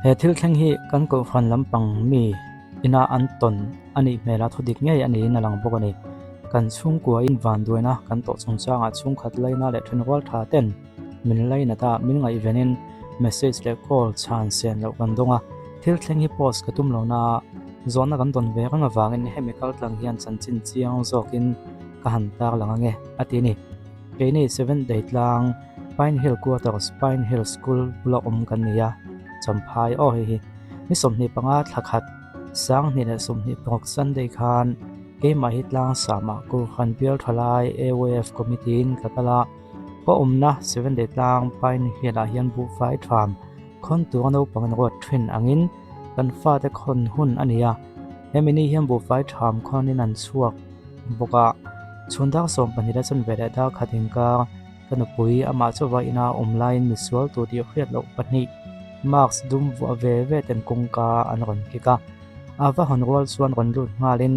He thil thleng hi kan kohhran lampang mi ina an tawn a nih hmel a, thudik ngei a niin a lang bawk a ni. Kan chhungkuain vanduaina kan tawh chungchangah chhungkhat laina leh thenrual tha ten min lainat a, min ngaihvenin message leh call chhan sen loh kan dawng a. Thil thleng hi post ka tum lo na a, zawhna kan dawn ve reng avangin hemi kaltlang hian chanchin chiang zawkin ka han tarlang ange, a ti a ni. Keini Seventh Day tlang Pine Hill Quarters, Pine Hill School bula awm kan ni a, Champhai aw hei hi. Ni 25 thla khat, 2026 Sunday khan keimah hi tlang samah Kohhran Bial Thalai AYF Committee in ka kal a, ka awmna Seventh Day tlang Pine Hill ah hian buhfai tham khawn tura naupang in ruat thin angin kan fate khawn hun a ni a, hemi ni hian buhfai tham khawnin an chhuak bawk a, chhun dar 12 a chhan ve leh dar khat inkar ka nupui amah chauha ina awm laiin misual tur tih hriat loh pahnih mask dum vuah ve ve ten kawngka an rawn kik a, a va hawn rual chuan rawn lut nghalin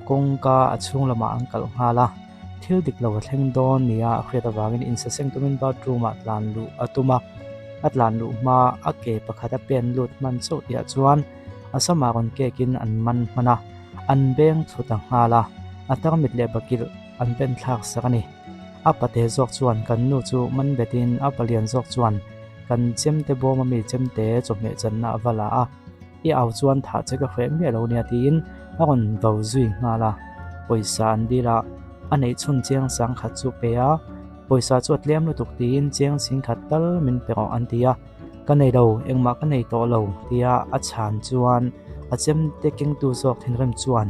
kawngka a chhung lamah an kalh nghal a, thil dik lo a thleng dawn nia a hriat avangin insaseng tumin bathroom ah tlan luh a tum a, a tlan luh hma a ke pakhat a pen lut hman chauh tihah chuan a samah rawn kekin an man hman a. An beng thlu ta nghal a, a tarmit leh bakilh an ben thlak sak a ni. A pate zawk chuan kan nu chu man betin a palian zawk chuan kan chemte bawm ami chemte chawhmeh channa a va la a, I au chuan thah che ka hreh miah lo nia tiin a rawn vo zui nghal a. Pawisa an dil a, a neih chhun chiang sang khat chu pe a, pawisa chu a tlem lutuk tiin chiang sing khat tal min pe rawh an ti a. Ka nei lo, engmah ka nei tawh lo, tia a chhan chuan a chemte kengtu zawk thinrim chuan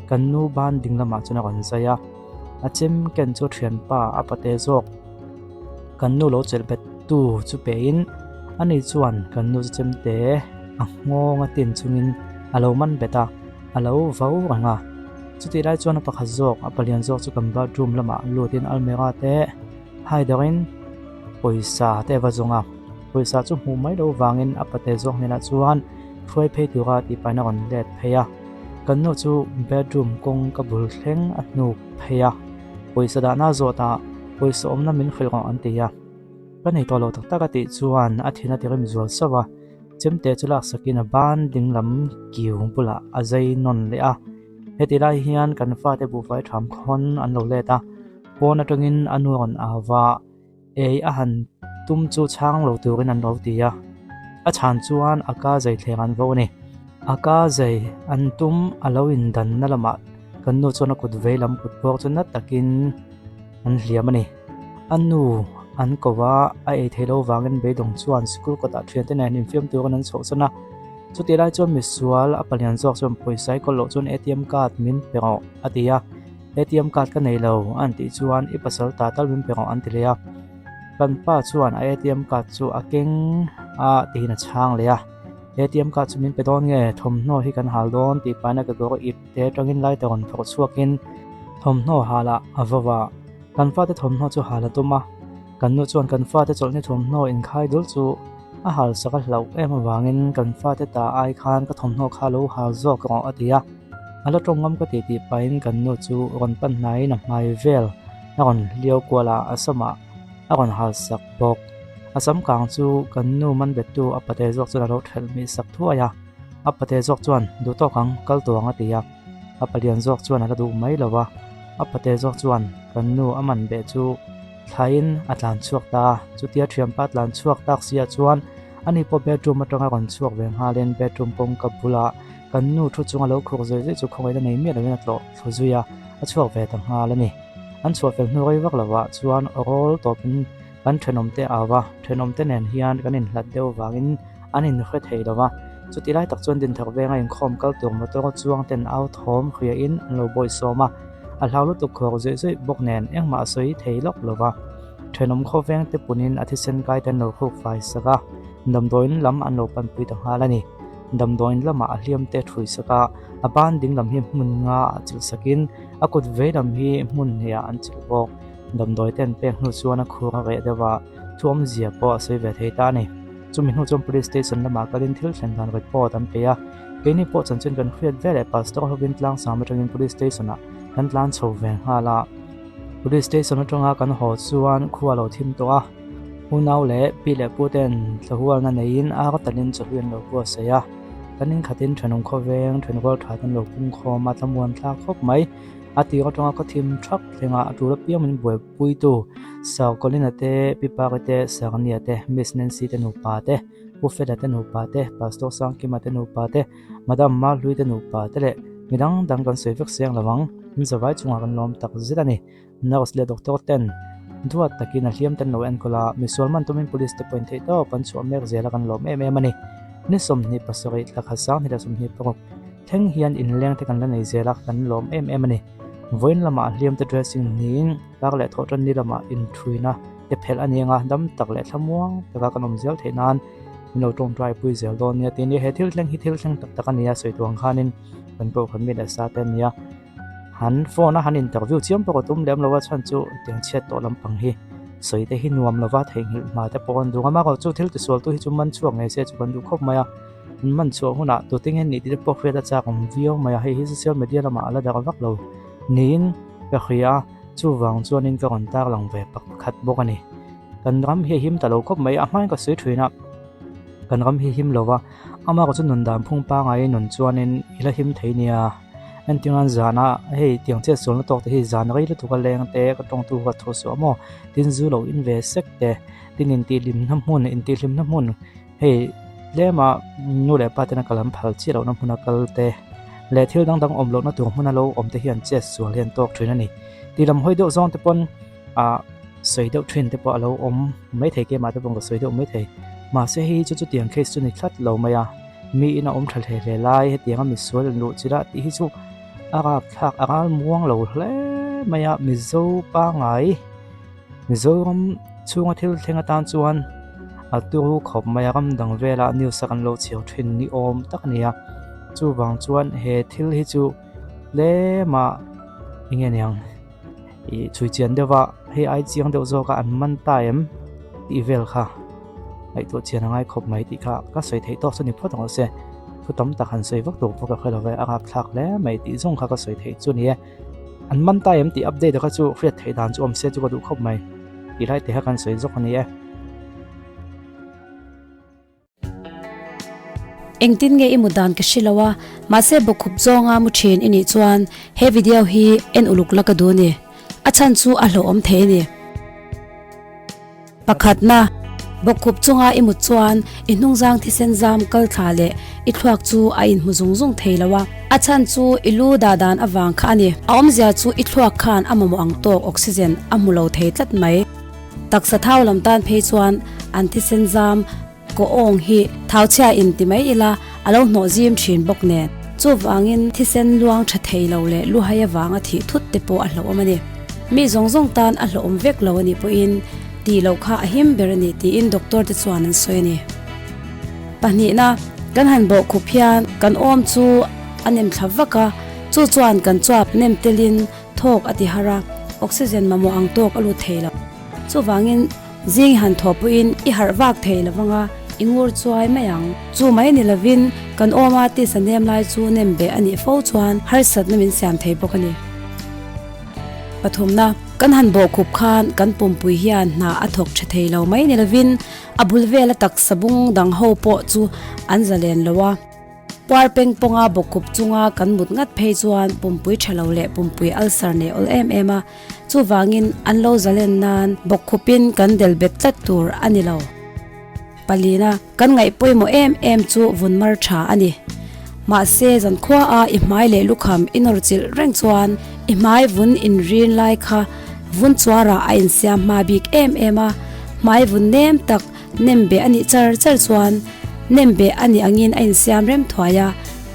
kan nu ban ding lamah chuan a rawn zai a. A chem ken chu thianpa a pate zawk kan nu lo chelh bet tu chu pein ani chuan kan nu chu chemte a nghawng a tin chungin a lo man bet a, a lo vau reng a. Chutih lai chuan a pakhat zawk, a palian zawk chu kan bathroom lamah lutin almirah te haidarin pawisa te a va zawng a, pawisa chu hmuh mai loh vangin a pate zawk hnenah chuan hruai phei tura tih pahin a rawn let phei a, kan nu chu bedroom kawng ka bul thleng a hnuk phei a, pawisa dahna zawtah pawisa awmna min hrilh rawh an ti a, ka nei tawh lo tak tak a tih chuan a thin a ti rim zual sauh a, chemte chu laksakin a ban dinglam kiu bulah a zai nawn leh a, heti lai hian kan fate buhfai tham khawn an lo let a. Pawn atangin a nu rawn au va, ei a han tum chu chhang lo turin an lo ti a, a chhan chuan a ka zei thleng an vo a ni. A ka zei an tum a lo indanna lamah kan nu chuan a kut vei lam kut bawk chu na takin an hliam a ni. A nu an ko va, a ei theih loh vangin beidawng chuan sikul kawtah thiante nen infiam turin an chhohsan a. Chutih lai chuan misual a palian zawk chuan pawisa i kawl loh chuan ATM card min pe rawh a ti a. ATM card ka nei lo an tih chuan i pasal ta tal min pe rawh an ti leh a. Kan pa chuan a ATM card chu a keng a tiin a chhang leh a. ATM card chu min pe dawn nge thawmhnaw hi kan hal dawn tih paina ka kawr ip te atangin lai te rawn phawrh chhuakin thawmhnaw halah a va va. Kan fate thawmhnaw chu hal a tum a. Kan nu chuan kan fate chawlhni thawmhnaw inkhai dul chu a hal sak a hlauh em avangin kan fate ta ai khan ka thawmhnaw kha lo hal zawk rawh a ti a. A la tawng ngam ka tih tih pahin kan nu chu rawn pan hnaiin a hmai vel a rawn hliau kual a, a samah a rawn hal sak bawk. A sam kang chu kan nu man bettu a pate zawk chuan a lo thelh mih sak thuai a, a pate zawk chuan duh tawk ang kal tawh ang a ti a, a palian zawk chuan a la duh mai lo a, a pate zawk chuan kan nu a man beh chu thlaiin a tlan chhuak ta a, chutia thianpa tlan chhuak tak siah chuan ani pawh bedroom atanga rawn chhuak ve nghalin bedroom kawngka bulah Kan nu thu chunga lo khur zui zui chu khawngaihna nei miah lovin a tlawh thlu zui a, a chhuak ve ta nghal a ni. An chhuah fel hnu rei vak lovah chuan rawl tawpin kan thenawmte au va, thenawmte nen hian kan inhlat deuh vangin an inhre thei lo va. Chuti lai tak chuan Dinthar venga inkhawm kal tur motor chuang ten au thawm hriain an lo bawisawm a, a hlau lutuk khur zui zui bawk nen engmah a sawi thei lawk lo va. Thenawm khawveng te punin a thisen kai te an lo hruk fai sak a, damdawiin lam an lo panpui ta nghal a ni. Damdawiin lamah a hliam te thui sak a, a ban ding lam hi hmun nga ah chilh sakin a kut vei lam hi hmun hnih ah an chilh bawk. Damdawi te an pek hnu chuan a khur a reh deuh a, thu awmzia pawh a sawi ve thei ta a ni. Chumi hnu chuan Police Station lamah kalin thil thlen dan report an pe a, keini pawh chanchin kan hriat ve leh Pastor hovin tlangsam atangin Police Station ah kan tlan chho ve nghal a. Police Station atanga kan haw chuan khua a lo thim tawh a. Unau leh pi leh pu ten thlahualna neiin ar talin chawhlui an lo buatsaih a, kan inkhatin thenawm khawveng thenrual tha te an lo pungkhawm a, thlamuan thlak khawp mai. A tir atanga khaw thim thak thlengah a tul apiang min buaipuitu Sarkolina te, Pi Pari te, Sarnia te, Miss Nancy te nupa te, Pu Fela te nupa te, Pastor Sangkima te nupa te, Madam Marhlui te nupa te leh mi dang dang kan sawi vek seng lo ang. Min zavai chungah kan lawm tak zet a ni. Nurse leh doctor ten duat takin a hliam ten lo enkawl a, misual man tumin police te pawhin theih tawp an chhuah mek zel a kan lawm em em a ni. Ni 27 thla khat 2026 thleng hian inleng te kan la nei zel a, kan lawm em em a ni. Vawiin lamah a hliam te dressing niin kar leh thawh tan ni lamah inthuina te phelh a ni ang a, dam tak leh thlamuang taka kan awm zel theih nan min lo tawngtai pui zel dawn nia tih a ni. He thil thleng hi thil thleng tak tak a ni a, sawi tur ang khanin kan kohhran mi leh sa te a ni a. Han phone a han interview chiam pawh ka tum lem lo a chhan chu tiang chhiat tawh lampang hi sawi te hi nuam lova theihnghilh hma te pawh an duh ang a amaherawhchu thil tisual tu hi chu man chhuak ngei se chu kan duh khawp mai a an man chhuah hunah tute nge nih tih te pawh hriat a chak awm viau mai a hei hi social media lamah a la darh vak lo niin ka hria a chuvang chuanin ka rawn tarlang ve pakhat bawk a ni kan ram hi a him ta lo khawp mai a hmain ka sawi thin a kan ram hi him lova amaherawhchu nun dan phung pangngai nun chuanin i la him thei nia. Entirnan zana hei tiang chiat sualna tawk te hi zan rei lutuk a leng te ka tawngtu ka thaw suah maw tin zu lo in ve sek te tin intihhlimna hmun intihhlimna hmun hei tlema nu leh pa tena kal an phal chiah lohna hmuna kal te leh thil dang dang awm lohna tur hmuna lo awm te hian chet sual hi an tawk thin a ni tih lam hawi deuh zawng te pawn ah sawi deuh thin te pawh a lo awm maithei keimah te pawh ka sawi deuh maithei mahse hei hi chu chutiang case chu ni tlat lo mai a. Mi in a awm tha hle hle lai hetianga misual an luh chilh a tih hi chu a rapthlak a ral muang lo hle mai a Mizo pangngai Mizoram chhunga thil thleng atan chuan a turu khawp mai a ram dang vela news a kan lo chhiar thin ni awm tak a ni a chuvang chuan he thil hi chu tlema eng nge niang ih chhui chian deuh a hei ai chiang deuh zawk a an man ta em tih vel kha. Ngaihtuah chian a ngai khawp mai tih kha ka sawi theih tawk chu ni phawt ang se. Thu tam tak han sawi vak tur pawh ka hre lo ve, a rapthlak hle mai tih zawng kha ka sawi theih chu ni e. An man ta em tih update kha chu hriat theih dan chu awm se chu ka duh khawp mai tih lai te kha kan sawi zawk a ni e. Engtin nge i mut dan ka hre lo a, mahse bawkkhup zawnga mu thin i nih chuan he video hi en uluk la ka duh a ni. A chhan chu a hlauhawm thei a ni. Pakhatna, bawkkhup chunga i mut chuan i hnungzang thisen zam kal thla leh i thluak chu a inhmu zung zung thei lo a, a chhan chu i lu dah dan avang kha a ni. A awmzia chu i thluak khan a mamawh ang tawk oxygen a hmu lo thei tlat mai. Taksa thau lam tan phei chuan an thisen zam Kaw awng hi thau chhia in ti mai ila a lo hnawh zim thin bawk nen. Chuvangin thisen luang tha thei lo leh luhai avanga thih thut te pawh a hlauhawm a ni. Mi zawng zawng tan a hlauhawm vek lo a nih pawhin tih loh kha a him ber a ni tiin doctor te chuan an sawi a ni. Pahnihna, kan han bawh khup hian kan awm chu a nem thla vak a, chu chuan kan chuap nem telin thawk a ti har a, oxygen mamawh ang tawk a lut thei lo. Chuvangin Zing han thaw pawhin i harh vak thei lo vang a, i ngur chuai mai ang. Chu mai ni lovin kan awma tisa nem lai chu nem beh a nih fo chuan harsatna min siam thei bawk a ni. Pathumna, kan han bawhkhup khan kan pumpui hian hna a thawk tha thei lo mai ni lovin a bul vela taksa bung dang ho pawh chu an zalen lo a. Puar peng pawnga bawkkhup chunga kan mut ngat phei chuan pumpui tha lo leh pumpui ulcer nei awl em em a, chuvangin an lo zalen nan bawkkhupin kan del bet tlat tur a ni lo. Palina, kan ngaih pawimawh em em chu vun mar tha a ni. Mahse zankhua a i hmai leh lukham i nawr chilh reng chuan i hmai vun inrin lai kha vun chuarah a insiam hma bik em em a, hmai vun nem tak Nem beh a nih char char chuan nem beh a nih angin a insiam rem thuai a,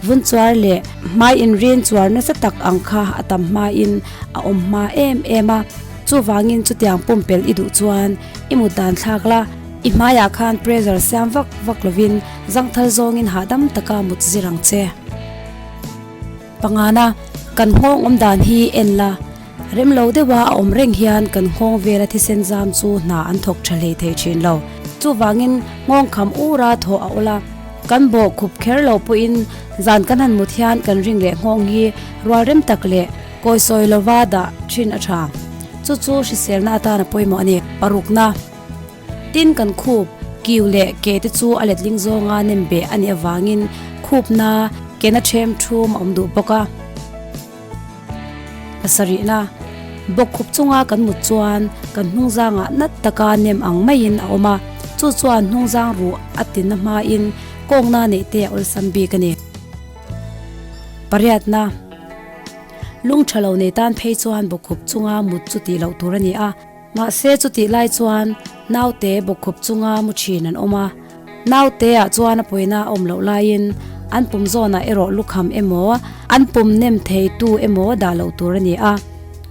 vun chuar leh hmai inrin chuar nasa tak ang kha a tam hmain a awm hma em em a. Chuvangin chutiang pumpelh i duh chuan i mut dan thlak la, i hmaiah khan pressure siam vak vak lovin zangthal zawngin hahdam taka mut zir ang che. Pangana, kan nghawng awm dan hi en la, rem lo deuha a awm reng hian kan nghawng vela thisen zam chu hna an thawk tha hlei thei thin lo. Chuvangin nghawng kham ura thawh a awl a, kan bawh khup kher lo pawhin zan kan han mut hian kan ring leh nghawng hi rual rem tak leh kawisawi lova dah thin a tha. Chu chu hriselna atana pawimawh a ni. Parukna. Tin, kan khup, kiu leh ke te chu a letling zawnga nem beh a nih avangin khupna ke na ṭhem ṭhum a awm duh bawk a. Pasarihna, Bawkkhup chunga kan mut chuan kan hnungzangah nat taka nem ang maiin a awm a, chu chuan hnungzang ruh a tinna hmain kawngna neih te a awlsam bik a ni. Pariatna, Lung tha lo nei tan phei chuan bawkkhup chunga mut chu tih loh tur a ni a. Mahse chutih lai chuan naute bawkkhup chunga mu thin an awm a, naute ah chuan a pawina a awm loh laiin an pum zawnah erawh lukham emaw an pum nem thei tu emaw dah loh tur a ni a.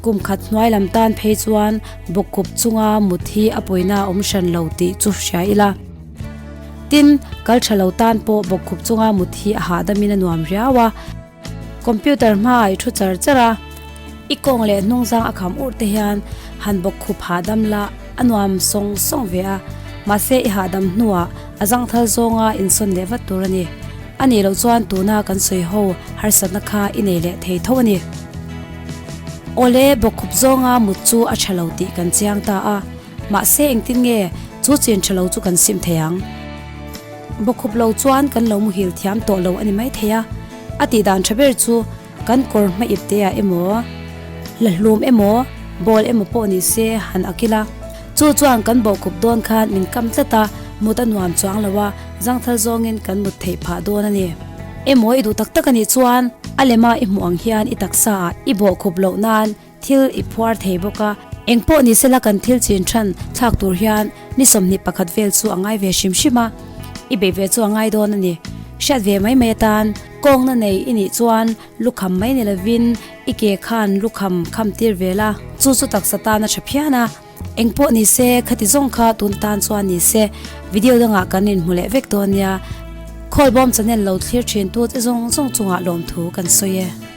Kum khat hnuai lam tan phei chuan bawkkhup chunga mut hi a pawina a awm hran lo tih chu hria ila. Tin, kal tha lo tan pawh bawkkhup chunga mut hi a hahdamin a nuam riau a. Computer hmaah i thu char char a, i kawng leh hnungzang a kham urh te hian han bawk khup hahdam la a nuam sawng sawng ve a, mahse i hahdam hnuah a zangthal zawnga insawn leh vat tur a ni. A nih loh chuan tuna kan sawi ho harsatna kha i nei leh thei tho a ni. Awle, bawkkhup zawnga mut chu a tha lo tih kan chiang ta a, mahse engtin nge chu chin tha lo chu kan sim thei ang? Bawkkhup lo chuan kan lo muhil thiam tawh lo a ni mai thei a, a tih dan tha ber chu kan kawr hma ip te ah emaw, la hlum emaw, ball emaw pawh ni se han ak ila. Chu chuan kan bawkkhup dawn khan min kam tlat a, mut a nuam chuang lo a, zangthal zawngin kan mut theih phah dawn a ni. Emaw i duh tak tak a nih chuan a lema i hmuh ang hian i taksa ah i bawkkhup loh nan Thil i phuar thei bawk a. Eng pawh ni sela kan thil chin than thlak tur hian ni 21 vel chu a ngai ve hrim hrim a, i beih ve chu a ngai dawn a ni. Hriat ve mai mai atan kawngna nei i nih chuan lukham mai ni lovin i ke khan lukham kham tir ve la, chu chu taksa tan a tha phian a. Eng pawh ni se khati zawng kha tun tan chuan ni se video dangah kan inhmu leh vek dawn nia. Khawlbawm channel lo thlir thin tu che zawng zawng chungah lawmthu kan sawi e.